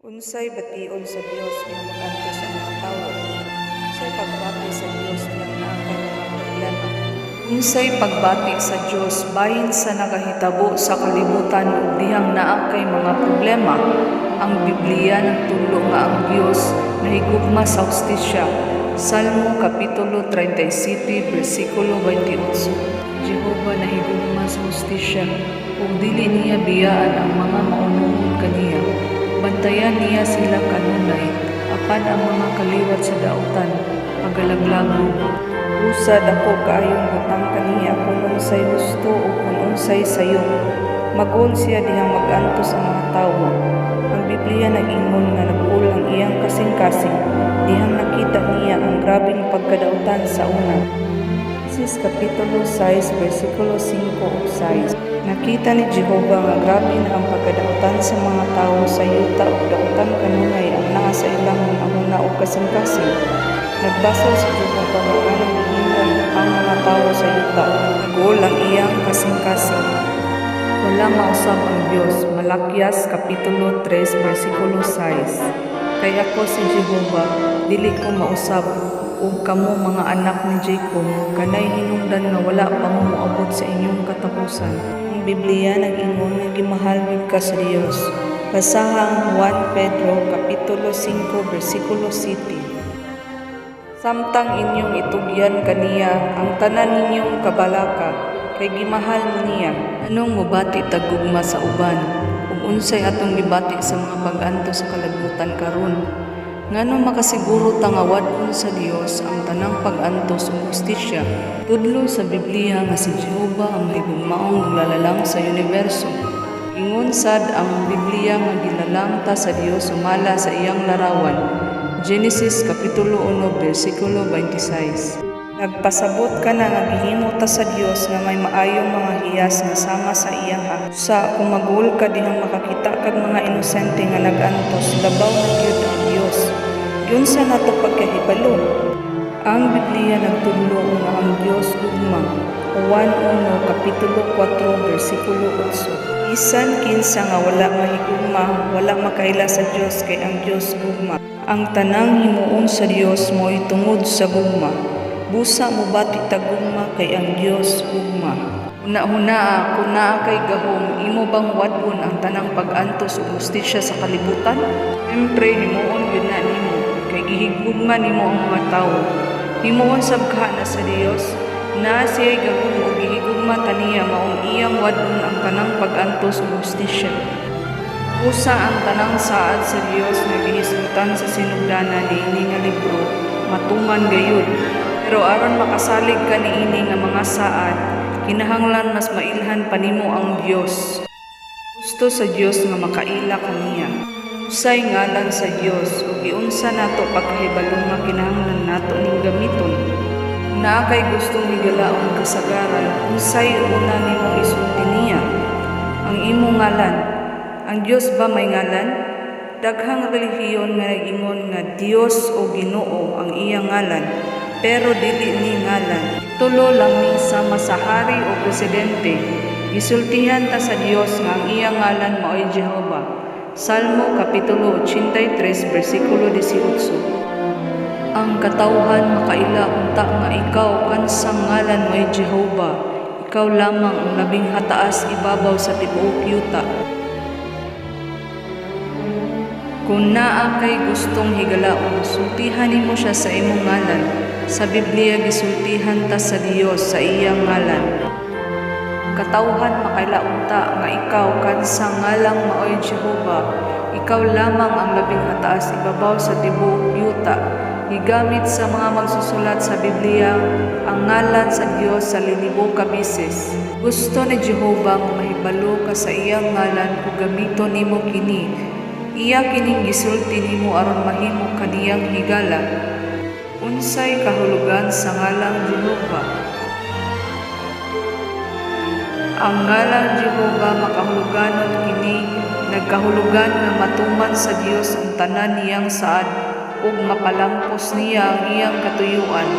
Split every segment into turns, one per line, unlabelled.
Unsay bation sa Dios dihang mag-antos ang mga tawo? Unsay pagbati sa Dios dihang naa kay mga problema? Unsay pagbati sa Dios bahin sa nagahitabo sa kalibutan ug dihang naa kay mga problema? Ang Biblia nagtudlo nga ang Dios nahigugma sa hustisya. Salmo kapitulo 37 bersikulo 28. Jehova nahigugma sa hustisya ug dili niya biyaan ang mga maunungon kaniya. Bantayan niya sila kanunay, apan ang mga kaliwat sa dautan pagalaglagon. Usa dako kaayong butang kaniya kung unsay husto ug kung unsay sayon. Mag-uol siya dihang mag-antos ang mga tawo. Ang Biblia nag-ingon nga nag-uol ang iyang kasing-kasing dihang nakita niya ang grabeng pagkadautan sa una. Genesis kapitulo 6 bersikulo 5 ug 6. Nakita ni Jehova nga grabe na ang pagkadautan sa mga tawo sa yuta ug dautan kanunay ang naa sa ilang hunahuna ug kasing-kasing. Nagbasol si Jehova nga nganong gihimong ang mga tawo sa yuta. Nag-uol ang iyang kasing-kasing. Wala mausab ang Dios. Malakias kapitulo 3 bersikulo 6. Kay ako si Jehova, dili ko mausab, ug kamo mga anak ni Jacob, kanay hinungdan nga wala pa mo moabot sa inyong katapusan. Ang Biblia nag-ingon nga gimahal gyud ka sa Dios. Basaha ang Juan Pedro kapitulo 5 bersikulo 7. Samtang inyong itugyan kaniya ang tanan ninyong kabalaka, kay gimahal mo niya. Anong mobati tag gugma sa uban? Ug unsay atong gibati sa mga pag-antos sa kalibutan karon? Nganong makasiguro ta nga wad-on sa Dios ang tanang pag-antos ug hustisya? Tudlo sa Biblia nga si Jehova ang mahigugmaong naglalalang sa universo. Ingon sad ang Biblia nga gilalang ta sa Dios sumala sa iyang larawan. Genesis kapitulo 1 bersikulo 26. Nagpasabot ka na nga gihimo ta sa Dios nga may maayong mga hiyas nga sama sa iyaha. Sa kung mag-uol ka dihang makakita kag mga inosente nga nag-antos, labaw na gyud ang Dios. Giunsa nato pagkahibalo? Ang Biblia nagtudlo nga ang Dios gugma. Juan 1 kapitulo 4 bersikulo 8. Bisan kinsa nga wala mahigugma, wala makaila sa Dios, kay ang Dios gugma. Ang tanang himuon sa Dios mo'y tungod sa gugma. Busa mobati tag gugma kay ang Dios gugma. Huna-hunaa kung naa kay gahom, imo bang wad-on ang tanang pag-antos ug hustisya sa kalibutan? Siyempre, himuon gyud na nimo kay gihigugma nimo ang mga tawo. Himuon sab kaha na sa Dios? Naa siya'y gahom ug gihigugma ta niya, maong iyang wad-on ang tanang pag-antos ug hustisya. Usa ang tanang saad sa Dios nga gihisgutan sa sinugdanan niini nga libro matuman gayud. Pero aron makasalig ka niini nga mga saad, kinahanglan mas mailhan pa nimo ang Dios. Gusto sa Dios nga makaila kaniya. Unsay ngalan sa Dios ug giunsa nato pagkahibalo nga kinahanglan nato ning gamiton? Naa kay gustong higalaon kasagaran, unsay una nimong isulti niya? Ang imong ngalan. Ang Dios ba may ngalan? Daghang relihiyon nga nag-ingon nga Dios o Ginoo ang iyang ngalan, pero dili ni ngalan. Tulo lang ni sama sa hari o presidente. Gisultihan ta sa Dios nga ang iyang ngalan maoy Jehova. Salmo kapitulo 83 bersikulo 18. Ang katawhan makaila unta nga ikaw kansang ngalan mo'y Jehova. Ikaw lamang ang labing hataas ibabaw sa tibuok yuta. Kung naa kay gustong higalaon, sultihan nimo siya sa imong ngalan. Sa Biblia gisultihan ta sa Dios sa iyang ngalan. Katawhan makaila unta nga ikaw kansang ngalang maoy Jehova. Ikaw lamang ang labing hataas ibabaw sa tibuok yuta. Gigamit sa mga magsusulat sa Biblia ang ngalan sa Dios sa lilibo ka beses. Gusto ni Jehova nga mahibalo ka sa iyang ngalan ug gamiton nimo kini. Iya kining gisulti nimo aron mahimo kaniyang higala. Unsay kahulugan sa ngalang Jehova? Ang ngalang Jehova makahuluganon kini, nagkahulugan nga matuman sa Dios ang tanan niyang saad ug mapalampos niya ang iyang katuyuan.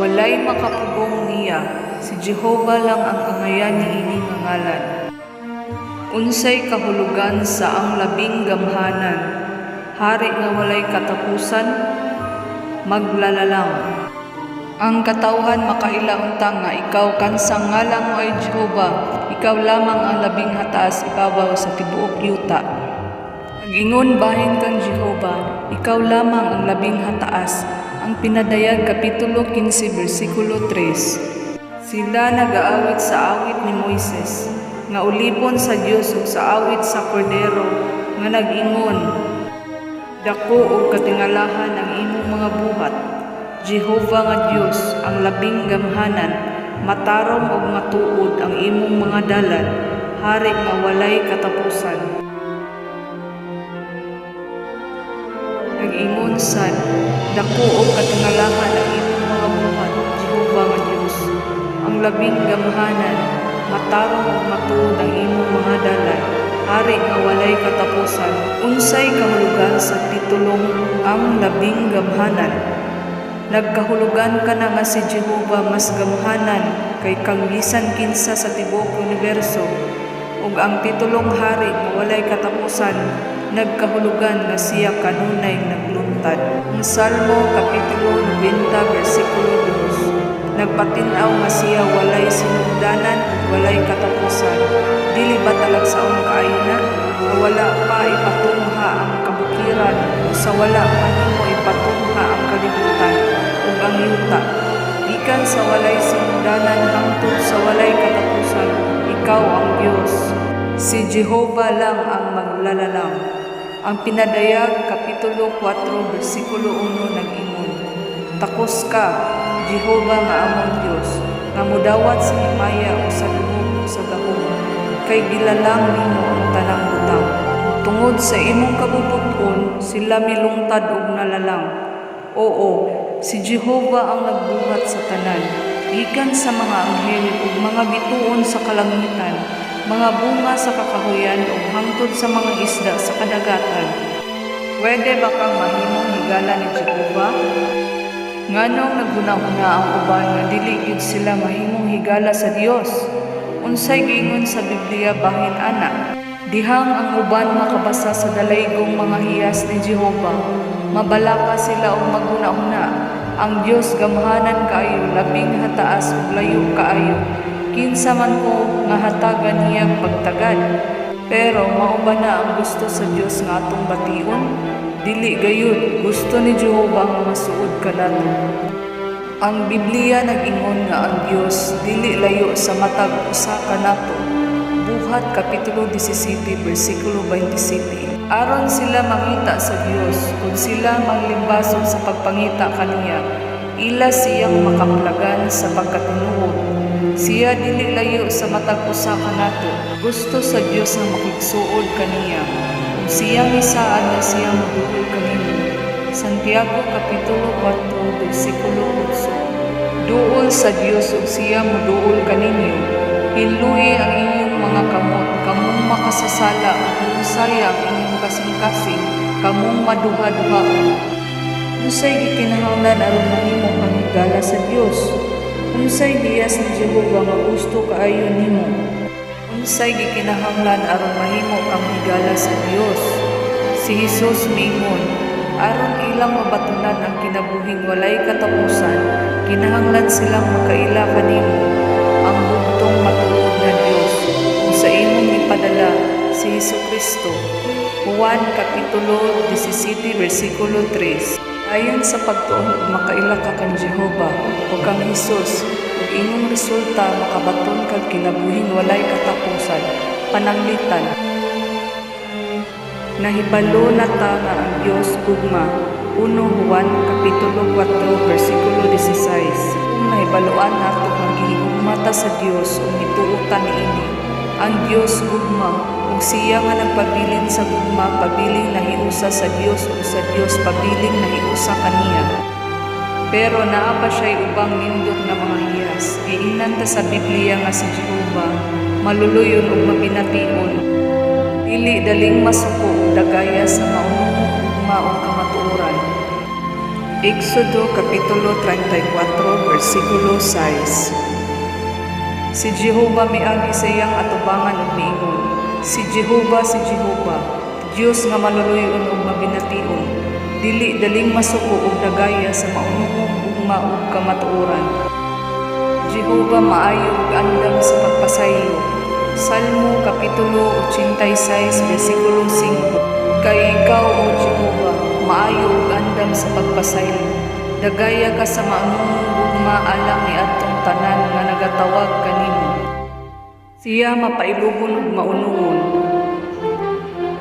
Walay makapugong niya. Si Jehova lang ang angayan niini nga ngalan. Unsay kahulugan sa "Ang Labing Gamhanan"? Hari nga walay katapusan, maglalalang. Ang katawhan makaila unta nga ikaw kansang ngalan mo ay Jehova, ikaw lamang ang Labing Hataas ibabaw sa tibuok yuta. Nag-ingon bahin kang Jehova, ikaw lamang ang Labing Hataas. Ang Pinadayag Kapitulo 15 bersikulo 3. Sila nagaawit sa awit ni Moises, nga ulipon sa Dios, ug sa awit sa Kordero nga nag-ingon: "Dako ug katingalahan ang imong mga buhat, Jehova nga Dios, ang Labing Gamhanan. Matarong ug matuod ang imong mga dalan, Hari nga walay katapusan." Nag-ingon sad, "Dako og katingalahan ang imong mga buhat, Jehova nga Dios, ang Labing Gamhanan. Matarong ug matuod ang imong mga dalan, Hari nga walay katapusan." Unsay kahulugan sa titulong ang Labing Gamhanan? Nagkahulugan kana nga si Jehova mas gamhanan kay kang bisan kinsa sa tibuok uniberso, ug ang titulong Hari nga walay katapusan nagkahulugan nga siya kanunay nagluntad. Ang Salmo kapitulo 90 bersikulo 2 nagpatin-aw nga siya walay sinugdanan ug walay katapusan. Dili ba talagsaon kaayo na nga wala pa ipatungha ang kabukiran o sa wala pa nimo ipatungha ang kalibutan ug ang yuta? Gikan sa walay sinugdanan hangtod sa walay katapusan, ikaw ang Dios. Si Jehova lang ang maglalalang. Ang Pinadayag Kapitulo 4 bersikulo 1 nag-ingon: "Takos ka, Jehova nga among Dios, nga mudawat sa himaya o sa dungog ug sa gahom, kay gilalang nimo ang tanang butang." Tungod sa imong kabubut-on, sila milungtad ug nalalang. Oo, si Jehova ang nagbuhat sa tanan, gikan sa mga anghel ug mga bituon sa kalangitan, mga bunga sa kakahuyan ug hangtod sa mga isda sa kadagatan. Pwede ba kang mahimong higala ni Jehova? Nganong naghuna-huna ang uban nga dili gyud sila mahimong higala sa Dios? Unsay giingon sa Biblia bahin ana? Dihang ang uban makabasa sa dalaygong mga hiyas ni Jehova, mabalaka sila og maghuna-huna, "Ang Dios gamhanan kaayo, Labing Hataas ug layo kaayo. Kinsa man ko nga hatagan niya pagtagad?" Pero mao ba na ang gusto sa Dios nga atong bation? Dili gayud. Gusto ni Jehova nga masuod kanato. Ang Biblia nag-ingon nga ang Dios dili layo sa matag usa kanato. Buhat Kapitulo 17 bersikulo 27. Aron sila mangita sa Dios, kung sila manglimbasog sa pagpangita kaniya, ila siyang makaplagan sa pagkatinuod. Siya dili layo sa matag usa kanato. Gusto sa Dios nga makigsuod kaniya. Ug siya misaad nga siya moduol kanimo. Santiago Kapitulo 4 bersikulo 8. Duol sa Dios ug siya moduol kaninyo. Hinloi ang inyong mga kamot, kamong makasasala, ug lunsaya ang inyong kasing-kasing, kamong maduha-duhaon. Unsay gikinahanglan aron mahimo kang higala sa Dios? Unsay hiyas ni Jehova nga gusto kaayo nimo? Unsay gikinahanglan aron mahimo kang higala sa Dios? Si Jesus miingon, aron ilang mabatunan ang kinabuhing walay katapusan, kinahanglan silang makaila kanimo, ang bugtong matuod nga Dios, ug sa imong gipadala, si Hesukristo. Juan Kapitulo 17 bersikulo 3. Ayon sa pagtuon ug makaila ka kang Jehova ug kang Hesus, ug imong resulta, makabaton kag kinabuhing walay katapusan. Pananglitan, nahibalo na ta nga ang Dios gugma. 1 Juan Kapitulo 4 bersikulo 16. Kung nahibaluan nato nga gihigugma ta sa Dios ug mituo ta niini. Ang Dios gugma, ug siya nga nagpabilin sa gugma pabiling nahiusa sa Dios ug sa Dios pabiling nahiusa kaniya. Pero naa pa siya'y ubang nindot nga mga hiyas. Giingnan ta sa Biblia nga si Jehova maluluyon ug mabination. Dili daling masuko ug dagaya sa maunong gugma ug kamatuoran. Exodo Kapitulo 34 bersikulo 6. Si Jehova miagi sa iyang atubangan ug miingon, "Si Jehova, si Jehova, Dios nga maluluyon ug mabination, Dili daling masuko ug dagaya sa maunungong gugma ug kamatuoran. Jehova maayo ug andam sa pagpasaylo. Salmo kapitulo 86 bersikulo 5. Kay ikaw, O Jehova, maayo ug andam sa pagpasaylo. Dagaya ka sa maunungong gugma alang niadtong tanan nga nagatawag kanimo. Siya mapailubon ug maunungon.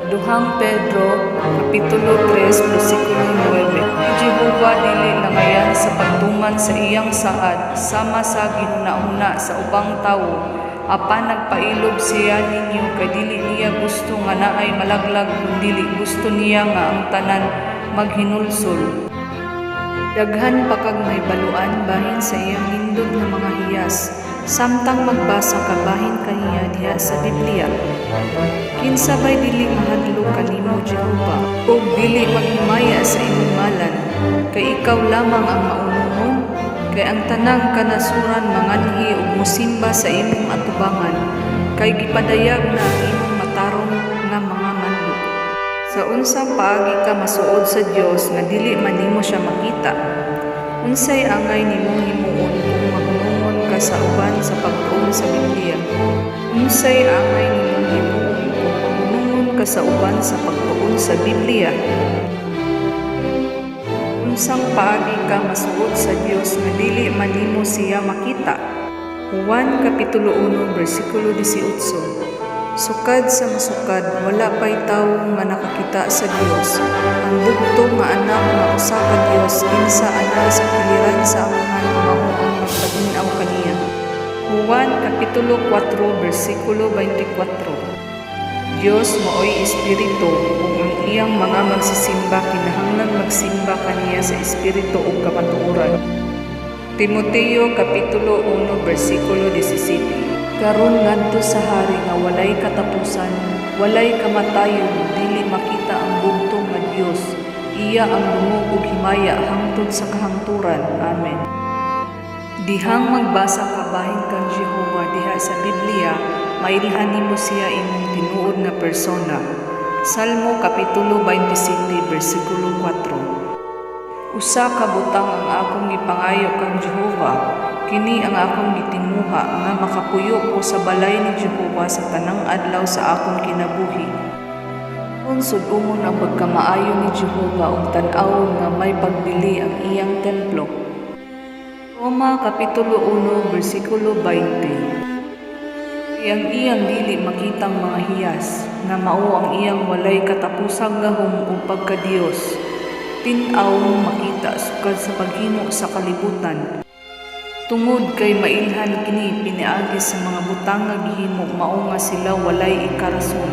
Duhang Pedro, Kapitulo 3, versikulo 9. Si Jehova dili langayan sa pagtuman sa iyang saad, sama sa gihuna-huna sa ubang tawo, apan nagpailob siya ninyo kay dili niya gusto nga naay malaglag, kundili gusto niya nga ang tanan maghinulsol. Daghan pa kag mahibaluan bahin sa iyang nindot nga mga hiyas samtang magbasa ka bahin kaniya diha sa Biblia. Kinsa bay dili mahadlok kanimo, Jehova, ug dili maghimaya sa imong ngalan, kay ikaw lamang ang maunungon? Kay ang tanang kanasuran manganhi ug mosimba sa imong atubangan, kay gipadayag na ang imong matarong nga mga mando. Sa unsang paagi ka masuod sa Dios nga dili man nimo siya makita? Unsay angay nimong himuon kung mahunungon ka sa uban sa pagtuon sa Biblia? Unsay angay nimong himuon kung mahunungon ka sa uban sa pagtuon sa Biblia? Unsang paagi ka masuod sa Dios nga dili man nimo siya makita? Juan Kapitulo 1 bersikulo 18. Sukad sa masukad, wala pay tawo nga nakakita sa Dios. Ang bugtong nga Anak nga usa ka Dios, kinsa anaa sa kiliran sa Amahan, mao ang nagpatin-aw kaniya. Juan Kapitulo 4 bersikulo 24. Dios maoy espiritu ug ang iyang mga magsisimba kinahanglan magsimba kaniya sa espiritu ug kamatuoran. Timoteo Kapitulo 1 bersikulo 17. Karon ngadto sa Hari nga walay katapusan, walay kamatayon, dili makita ang bugtong nga Dios. Iya ang dungog ug himaya hangtod sa kahangturan. Amen. Dihang magbasa ka bahin kang Jehova diha sa Biblia, mailhan nimo siya imong tinuod nga persona. Salmo Kapitulo 27 bersikulo 4. Usa ka butang ang akong gipangayo kang Jehova, kini ang akong gitinguha, nga makapuyo ko sa balay ni Jehova sa tanang adlaw sa akong kinabuhi. Kung sud-ungon ang pagkamaayo ni Jehova ug tan-awon nga may pagbili ang iyang templo. Roma Kapitulo 1 bersikulo 20. Ang iyang dili makitang mga hiyas, nga mao ang iyang walay katapusang gahom ug pagka-Dios, tin-aw makita sukad sa paghimo sa kalibutan. Tungod kay mailhan kini piniagi sa mga butang nga gihimo, mao nga sila walay ikarason.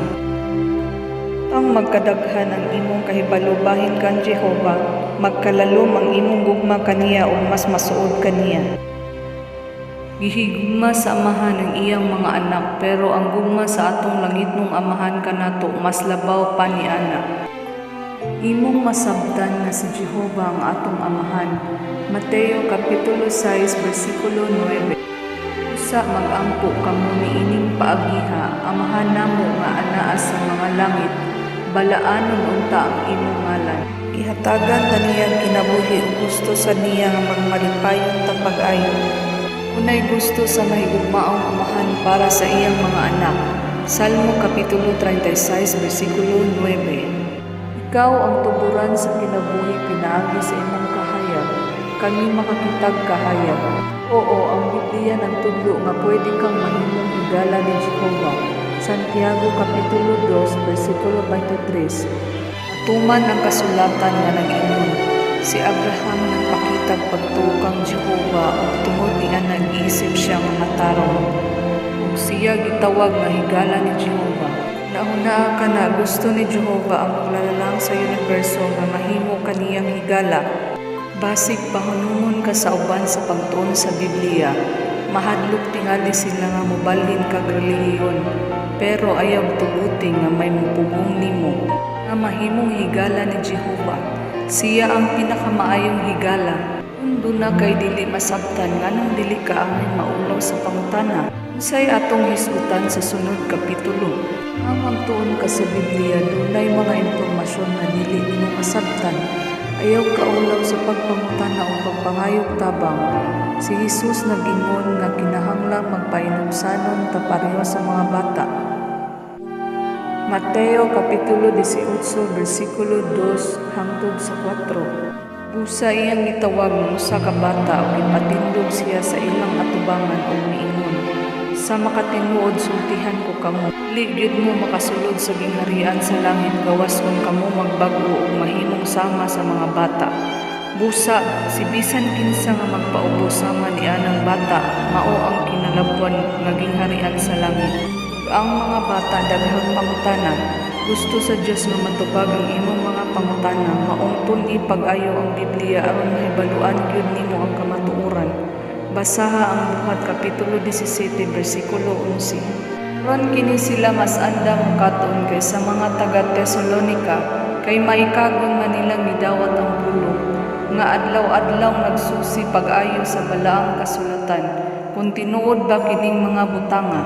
Ang magkadaghan ang imong kahibalo bahin kang Jehova, magkalalom ang imong gugma kaniya ug mas masuod kaniya. Gihigugma sa Amahan ang iyang mga anak, pero ang gugma sa atong langitnong Amahan kanato mas labaw pa niana. Imong masabtan nga si Jehova ang atong Amahan. Mateo Kapitulo 6 bersikulo 9. Usa mag-ampo kamo niining paagiha: "Amahan namo nga anaa sa mga langit, balaanon unta ang imong ngalan." Gihatagan ta niya og kinabuhi ug gusto sad niya nga magmalipayon ta pag-ayo. Unay gusto sa mahigugmaong amahan para sa iyang mga anak. Salmo Kapitulo 36 bersikulo 9. Ikaw ang tuburan sa kinabuhi. Pinaagi sa imong kahayag, kami makakitag kahayag. Oo, ang Biblia nagtudlo nga pwede kang mahimong higala ni Jehova. Santiago Kapitulo 2 bersikulo 23. Tuman ang kasulatan nga nag-ingon, "Si Abraham nagpakitag pagtuo kang Jehova ug tungod niana giisip siya nga matarong. Ug siya gitawag nga higala ni Jehova." Nahunaa ka na gusto ni Jehova, ang maglalalang sa universo, nga mahimo kaniyang higala? Basig pahunungon ka sa uban sa pagtuon sa Biblia. Mahadlok tingali sila nga mobalhin kag relihiyon. Pero ayaw tuguti nga may mupugong nimo nga mahimong higala ni Jehova. Siya ang pinakamaayong higala. Kung duna kay dili masabtan, nganong dili ka angay maulaw sa pangutana? Unsay atong hisgutan sa sunod kapitulo? Ang magtuon ka sa Biblia, dunay mga impormasyon nga dili nimo masabtan. Ayaw kaulaw sa pagpangutana o pagpangayog tabang. Si Jesus nag-ingon nga kinahanglan magpahinumsanon ta pareho sa mga bata. Mateo Kapitulo 18 bersikulo 2 hangtod sa 4. Busa iyang gitawag ang usa ka bata ug gipatindog siya sa ilang atubangan ug miingon, "Sa makatinuod sultihan ko kamo, dili gyud mo makasulod sa gingharian sa langit gawas kung kamo magbag-o ug mahimong sama sa mga bata. Busa, si bisan kinsa nga magpaubos sama nianang bata, mao ang kinalabwan nga gingharian sa langit." Ug ang mga bata daghang pangutana. Gusto sa Dios nga matubag ang imong mga pangutana. Maong tun-i pag-ayo ang Biblia aron mahibaluan gyud nimo ang kamatuoran. Basaha ang Buhat Kapitulo 17 bersikulo 11. Aron kini sila mas andam mokaton kaysa mga taga Tesalonica, kay maikagon man nilang gidawat ang pulong nga adlaw-adlaw nagsusi pag-ayo sa balaang kasulatan kung tinuod ba kining mga butanga.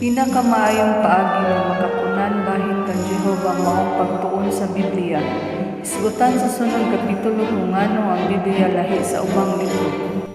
Pinakamaayong paagi nga makatunan bahin kang Jehova mao pagtuon sa Biblia. Hisgutan sa sunod kapitulo kung nganong ang Biblia lahi sa ubang libro.